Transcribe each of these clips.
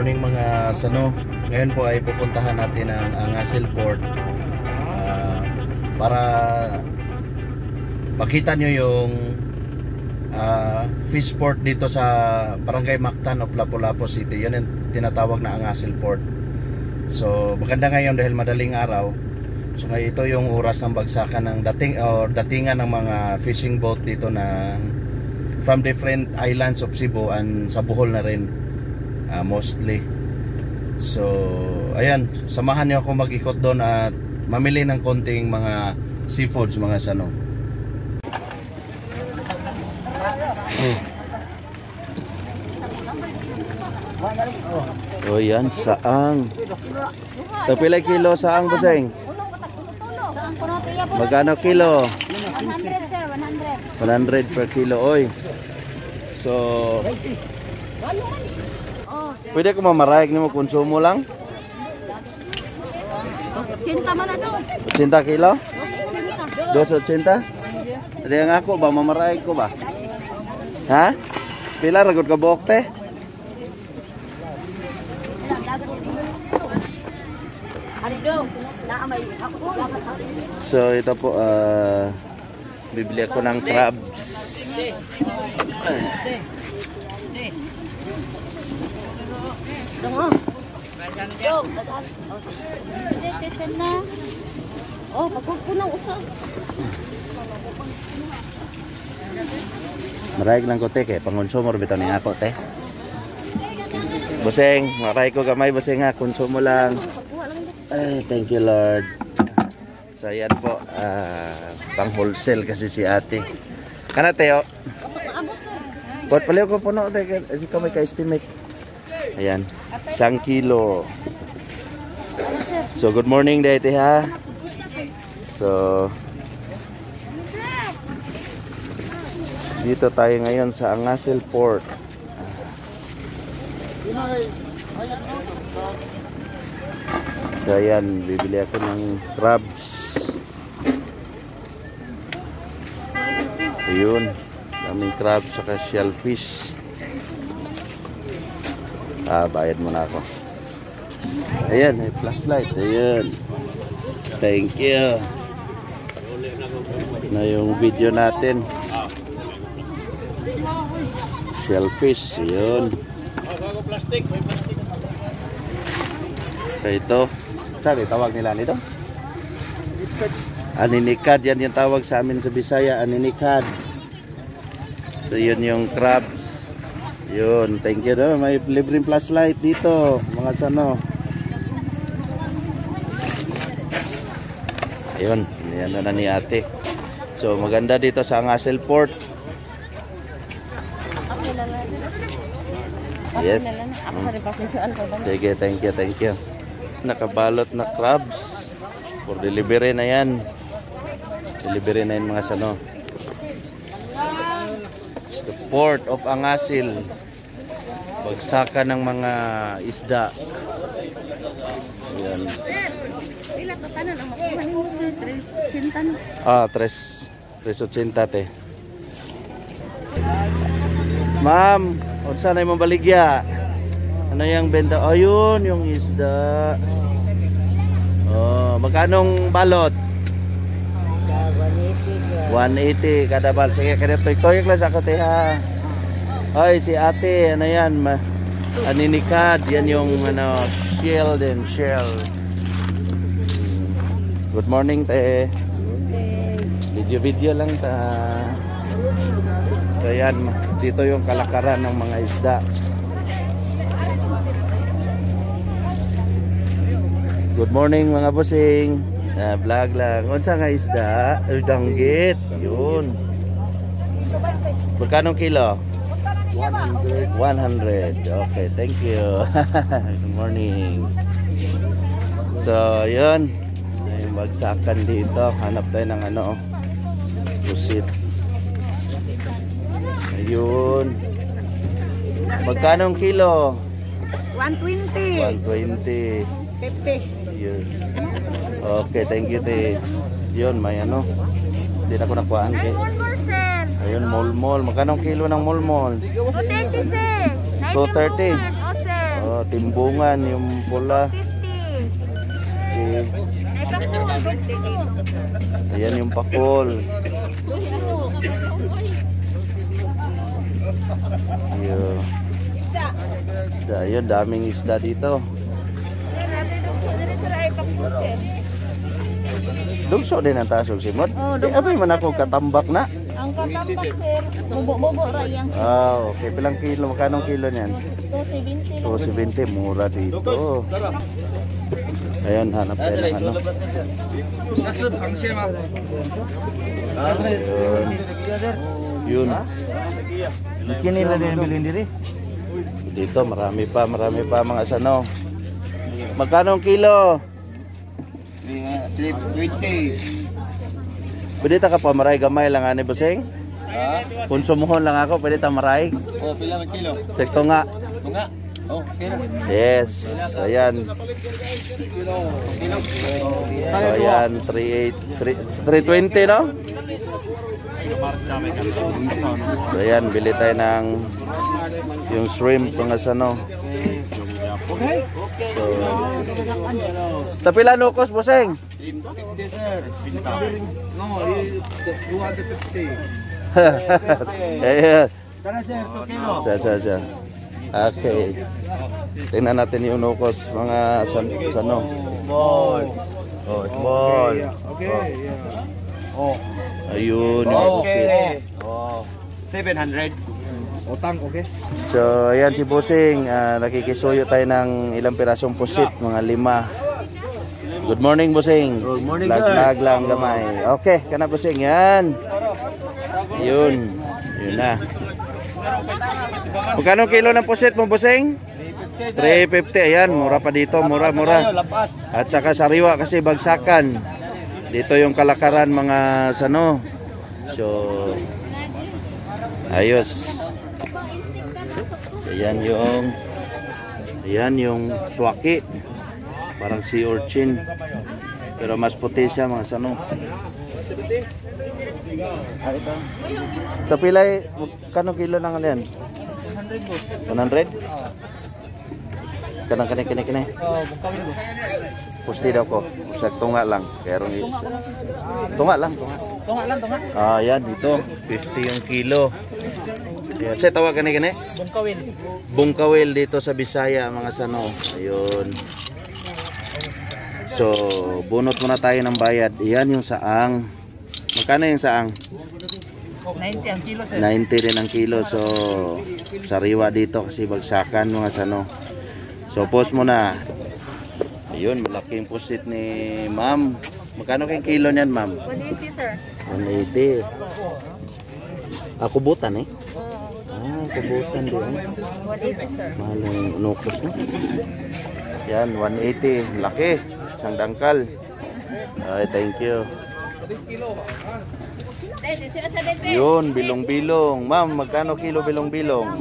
morning mga sano. Ngayon po ay pupuntahan natin ang Angasil Port para makita nyo yung fish port dito sa Barangay Mactan of Lapu-Lapu City. Yan ang tinatawag na Angasil Port. So maganda ngayon dahil madaling araw. So ngayon ito yung oras ng bagsakan ng datingan ng mga fishing boat dito na from different islands of Cebu and sa Bohol na rin mostly. So ayan, samahan niyo ako mag-ikot doon at mamili ng konting mga seafoods mga sano. Oh yan, saang. Tapilay kilo saang baseng? Magkano kilo? 100 sir, 100. 100 per kilo, oy. So pwede ko mamarayag nimo konsumo lang? 80 man na doon. 80 kilo? 280? Ada yang ako ba mamarayag ko ba? Ha? Pila ragot ka buok te? So ito po bibili ako ng crabs. Oh, pagkukunaw usap. Marayag lang ko te kay pangonsumor bitaw ni ako te. Boseng, maray ko gamay boseng ha, konsumo lang. Ay, thank you Lord. So yan po, pang wholesale kasi si ate. Kana teo? Pot pala ko puno te, kasi kami ka-estimate. Ayan, 1 kilo. So good morning dito ha. So dito tayo ngayon sa Angasil Port. So ayan, bibili ako ng crabs. Ayun, daming crabs saka shellfish. Bayad muna ako. Ayan, may flashlight. Ayan. Thank you. Na yung video natin. Shellfish, ayun. So ito, saan tawag nila nito? Aninikad, yan yung tawag sa amin sa Bisaya, aninikad. So yun yung crabs. Yun, thank you daw. May libreng flashlight dito, mga sano. Ayun, yan na ni ate. So maganda dito sa Angasil Port. Yes. Sige, thank you. Nakabalot na crabs. For delivery na yan. Delivery na yan mga sano. It's the Port of Angasil. Bagsakan ng mga isda. Ayan. Ah, 380 te. Ma'am, unsa na imong baligya? Ano yung benta? Ayun, yung isda. Oh, magkanong balot? 180 kada bal. Sige, kada toy-toy lang sa ako te ha. Ay, si ate, ano yan? Aninikad, yan yung ano, shell din, shell. Good morning te. Video lang ta. So yan, dito yung kalakaran ng mga isda. Good morning mga bossing. Vlog lang. Unsa nga isda? Danggit. Yun. Magkano kilo? 100. Okay, thank you. Good morning. So, yun. May bagsakan dito. Hanap tayo ng ano. Pusit. Ayun. Magkano kilo? 120. 120. 50. Yun. Okay, thank you te. Yun, may ano. Hindi na ko nakuhaan kay. Ayun, molmol. Magkano kilo ng molmol? 230 sir. 230. Oh sir. Oh, timbungan yung pula. 50. Okay. Ayan yung pakol. Ayun. Isda, ayun, daming isda dito. Dugso din ang tasog simot. Di abay man ako katambak na. Ang katambak sir, bubo-bubo rayang. Ah, okay. Pilang kilo? Magkano kilo niyan? 270. 270, mura dito. Ayun, hanap tayo ng ano. Ayun. Yun. Kini na din bilhin diri. Dito marami pa mga sano. Magkano ang kilo? 320. Pwede ta ka pa maray gamay lang ani Boseng? Konsumohon lang ako, pwede ta maray. Oh, pila man kilo? Sekto nga. Tunga. Oh, kilo. Yes. Ayan. So ayan, 320 no? So ayan, bili tayo ng yung shrimp mga sano. Okay. So, tapila nukos Boseng? 50 sir. No, 250. Ayan. Tara sir, 2 kilo. Siya. Okay. Tingnan natin yung nukos mga sano. Ball. Oh, ball. Okay. Oh. Ayun yung pusit. Oh. 700. Utang, okay? So, ayan si Boseng. Nakikisuyo tayo ng ilang pirasong pusit. Mga 5. Good morning, Boseng. Good morning, Lag lang gamay. Okay, kana Boseng. Yan. Yun. Yun na. Magkano kilo ng pusit mo, Boseng? 350. Ayan, mura pa dito. Mura. At saka sariwa kasi bagsakan. Dito yung kalakaran mga sano. So, ayos. Ayan yung swaki. Parang sea urchin. Pero mas puti siya mga sano. Tapilay, kanong kilo nang ano yan? 100? Kanang kini. Pusti daw ko. Sakto nga lang. Pero tunga lang. Ah, yan dito. 50 yung kilo. Ayan. Saya tawag kani. Bungkawil dito sa Bisaya mga sano. Ayun. So, bunot muna tayo ng bayad. Iyan yung saang. Magkano yung saang? 90 ang kilo sir. 90 rin ang kilo. So, sariwa dito kasi bagsakan mga sano. So, post mo na. Ayun, malaking pusit ni ma'am. Magkano kayong kilo niyan, ma'am? 180 sir. 180. Kubutan eh. Kubutan din. 180 sir. Mahal yung nukos no? Yan, 180. Laki. Isang dangkal. Ay, thank you. Yun, bilong-bilong. Ma'am, magkano kilo bilong-bilong?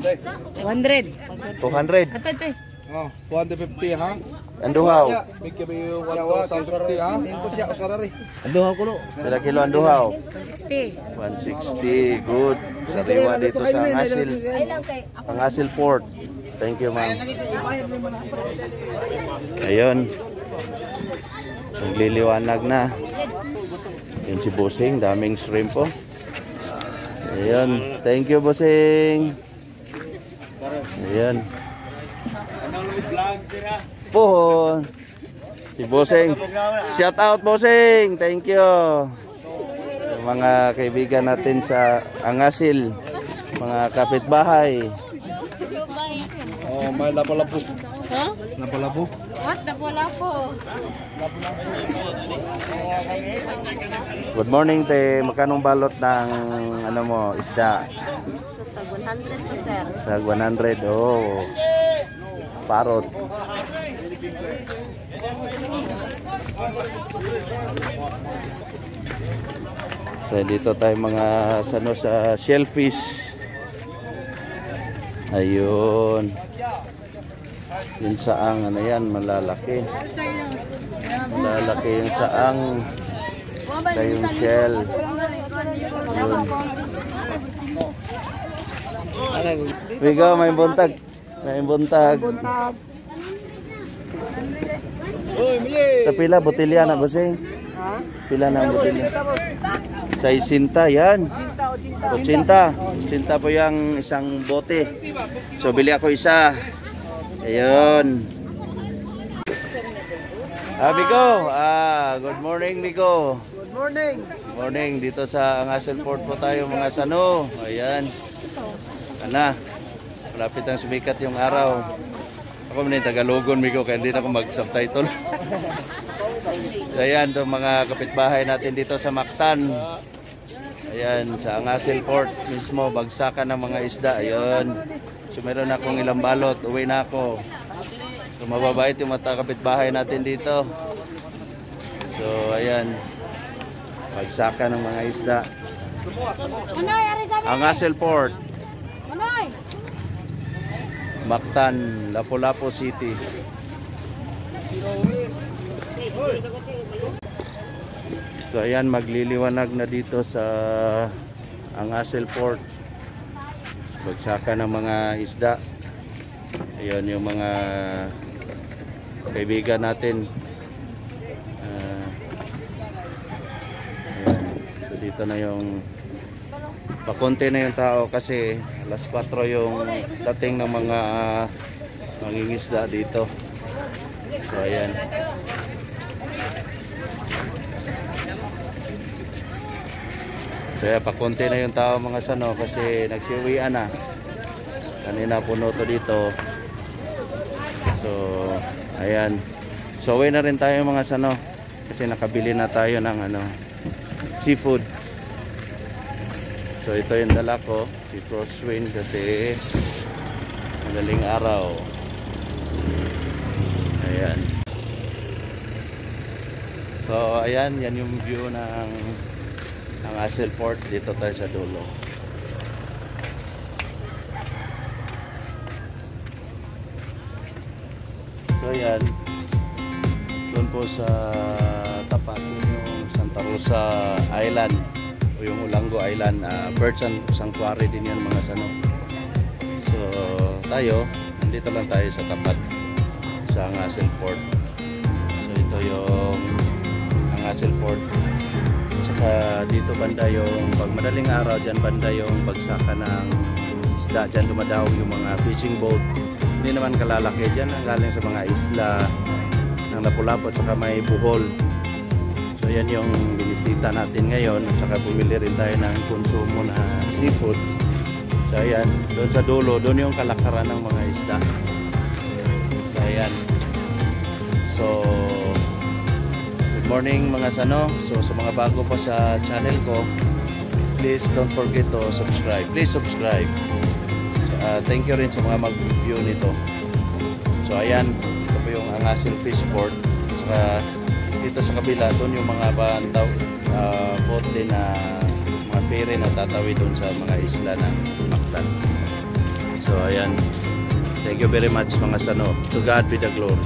100. 200. Ito. Oh, 150 ha? Anduhaw. Bigyan mo yung 1,050 ha? Minto siya usarari. Anduhaw ko no? Pila kilo anduhaw? 60. 160. Good. Sariwa dito sa Angasil. Angasil Port. Thank you, ma'am. Ayun. Nagliliwanag na. Yun si Boseng. Daming shrimp po. Ayun. Thank you, Boseng. Ayun. Pohon. Si Boseng. Shout out, Boseng. Thank you. Yung mga kaibigan natin sa Angasil. Mga kapitbahay. Oh, may lapo-lapo. Ha? Lapo-lapo. What? Lapo-lapo. Good morning, te. Magkanong balot ng ano mo, isda? Tag 100 po sir. Tag 100. Oh. Parot. So dito tayo mga sano sa shellfish. Ayun. Yung saang ano yan, malalaki. Malalaki yung saang. Yung shell. Ayun. Bigo, may buntag. May buntag. Ito pila, botelya na bossing. Ha? Pila na ang botelya. Sa isinta, yan. 80. 80 po yung isang bote. So, bili ako isa. Ayun. Biko. Good morning, Biko. Good morning. Morning. Dito sa Angasel Port po tayo, mga sano. Ayan. Ana. Malapit ang sumikat yung araw. Ako muna yung Tagalogon, Biko, kaya hindi na ako mag-subtitle. So, ayan, itong mga kapitbahay natin dito sa Mactan. Ayan, sa Angasel Port mismo, bagsakan ng mga isda. Ayun. So, meron akong ilang balot. Uwi na ako. So, mababait yung mga kapitbahay natin dito. So, ayan. Bagsakan ng mga isda. Angasel Port. Mactan, Lapu-Lapu City. So ayan, magliliwanag na dito sa Angasel Port. Bagsakan ng mga isda. Ayan yung mga kaibigan natin. Ayan. So dito na yung pakonti na yung tao kasi alas 4 yung dating ng mga mangingisda dito. So ayan. Kaya pakonti na yung tao mga sano kasi nagsiuwian na. Kanina puno to dito. So ayan. So uwi na rin tayo mga sano kasi nakabili na tayo ng seafood. So ito yung dala ko, si Crosswind kasi madaling araw. Ayan. So ayan, yan yung view ng Angasel Port. Dito tayo sa dulo. So ayan, doon po sa tapat yung Santa Rosa Island, yung Ulango Island, bird sanctuary din yan mga sano. So tayo, nandito lang tayo sa tapat sa Angasel Port. So ito yung Angasel Port. Saka dito banda yung pag madaling araw, dyan banda yung bagsakan ng isda. Dyan dumadawag yung mga fishing boat. Hindi naman kalalaki, dyan ang galing sa mga isla ng Lapu-Lapu at saka may Bohol. So yan yung binisita natin ngayon at saka bumili rin tayo ng konsumo na seafood. So ayan, doon sa dulo, doon yung kalakaran ng mga isda. So ayan. So good morning mga sano. So sa mga bago pa sa channel ko, please don't forget to subscribe. Please subscribe. Thank you rin sa mga mag-view nito. So ayan, ito po yung Angasel Fish Port. At saka dito sa kabila, doon yung mga bantaw, bote na mga ferry na tatawid doon sa mga isla ng Mactan. So ayan, thank you very much mga sano. To God be the glory.